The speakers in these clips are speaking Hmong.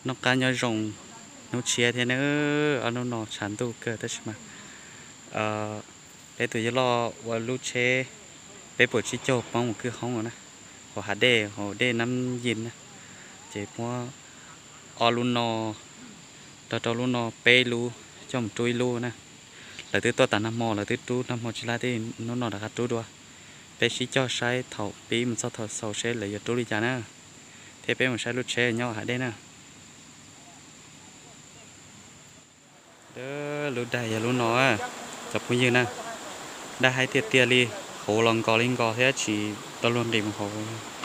Noj qab nyob zoo hnub tshiab thiab nawb. Ob hnub no tshav ntuj kawg tab sis mas peb tus yawg loj ua lub tsheb peb puas tsib caug poob mus kwj hoob na, hauv hav dej, hauv dej Nab Yis na. Ces muab ob lub no rau, rau lub no peb lub coj mus rub ib lub na. Lawv twb tuaj tas nag hmo, lawv twb rub nag hmo tsis laj thiab, hnub no rov qab rub dua. Peb sib cog saib thaum pib mus txog thaum xaus seb lawv yuav rub li cas na. Thiab peb mus saib lub tsheb nyob hav dej na. Lub dag yog lub no, cov phooj ywg na. Dag haib tiag tiag li, huv los nkos li nkos thiab tsis tau luag nqis mus hauv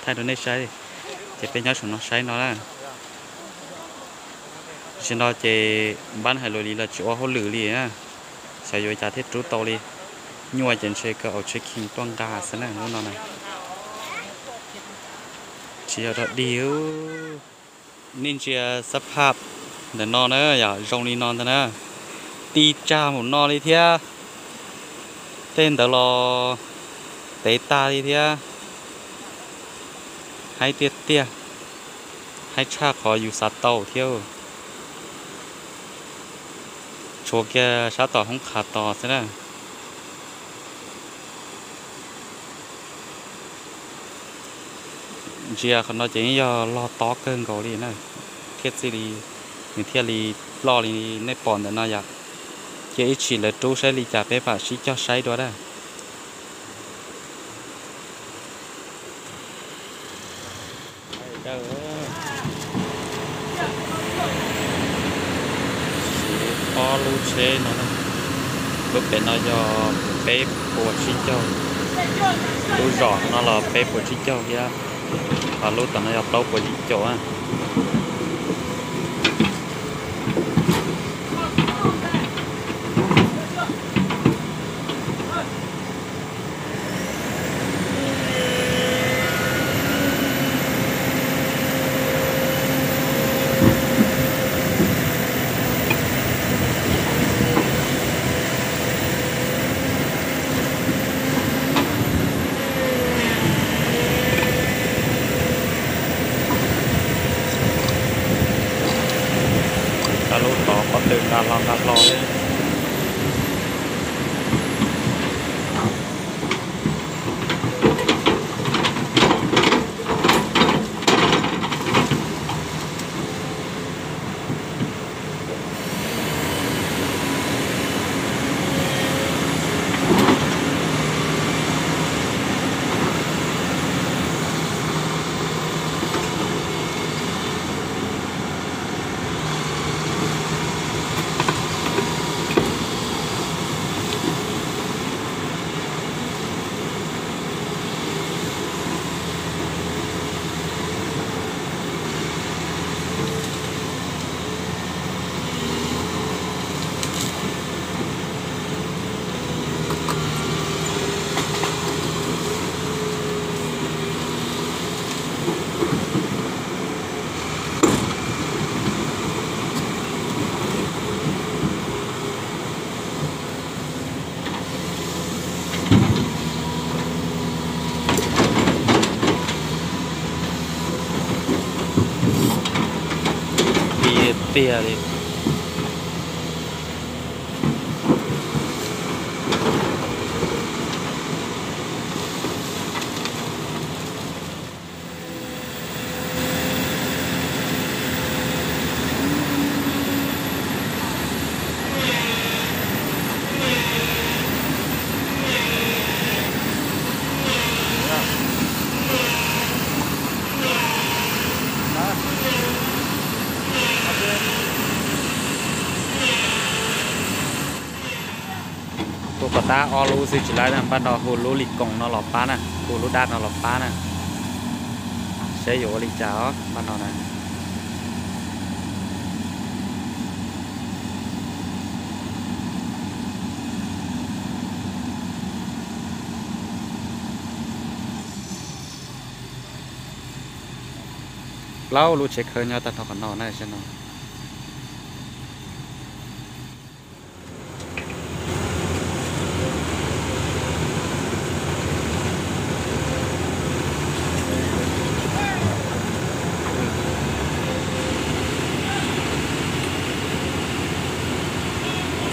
thaij rau nej saib li. Ces peb nyob saum no saib no na. Tam sim no ces npab hais lus li los tsis ua hauj lwm li na, xyov yuav cas thiaj rub tau li. Nyuaj ces ntshe kawg auv tsheb khiv tuaj nqa xwb na lub no na. Tsis yog dog dig. Nej ntsia xab phaj ntawm no na, yam zoo li no ntag na. Ti tsag mus no li thiab. Tej ntawd los tev tag li thiab. Haib tiag tiag, haib tshaj qhov yus xav tau thiab. Tshuav kiag sab tom hoob qhav tos xwb na. Ntsia qhov no ces yeej yog log tob kawg nkaus li na, thiaj txij li, nws thiaj li ploj li nej pom ntawm no yom. Cia ib chim lawv rub saib li cas peb mam sib cog saib dua na. Siv ob lub tsheb no, lub pem no yog peb puas tsib caug, lub zom no los peb puas tsib caug thiab, ho lub tom no yog plaub puas tsib caug na. Rau lub tod pob tw nqa hlo nqa hlo li. Tiag tiag li. Hu kom tab ob lub xwb tsis laib na, npaj no hu lub li koos no los pab na, hu lub dab no los pab na. Saib yuav ua li cas os npaj no na. Plaub lub tsheb khawb nyob tag nrho qhov no na, saib no.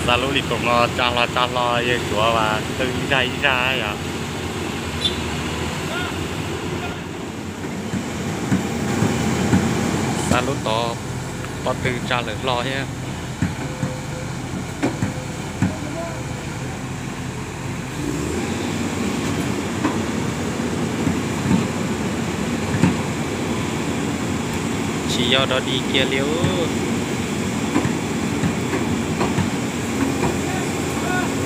Xa lub li koom no tsa hlo tsa hlo yawg Suav mas tw ib zaj ib zaj yom. Xa lub tod pob tw tsa lawm hlo thiab. Tsis yog dog dig kiag li.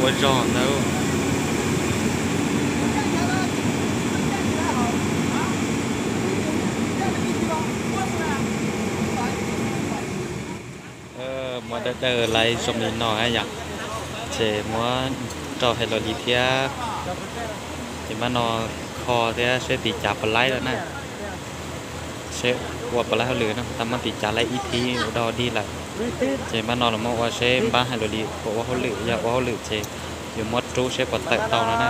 Ua zog ntawd. Muab dawb dawb laiv zoo li no yom, ces muab rau hais los li thiab. Ces npaj no kho thiab seb tim cav puas laib lawm na. Seb ua puas laib hauj lwm na, tau muab tim cav laib ib thib ua dog dig lawm. Ces npaj no los muab ua seb npab hais los li puas ua hauj lwm, yog ua hauj lwm ces yuav muab rub seb puas tawm tau no na.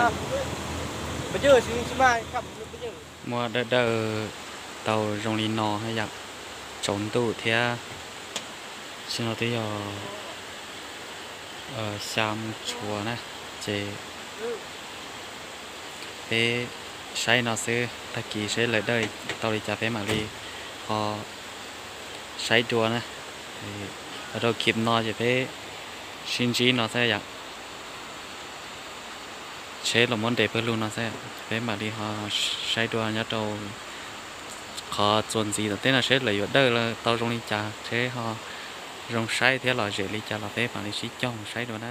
Muab dawb dawb tau zoo li no yom, tsaus ntuj thiab. Sim no twb yog xya mus tshuav na, ces peb saib no xwb, tag kis seb lawv dawb tau li cas peb mam li ho saib dua na. Los rau clip no ces peb sib ntsib no xwb yom. Tsheb los muab nres pawg lug no xwb, peb mam li ho saib dua nyob rau qhov txuas ntxiv tom teb no seb lawv yuav dawj tau zoo li cas, seb ho zoo saib thiab lom zem li cas los peb mam li sib cog mus saib dua na.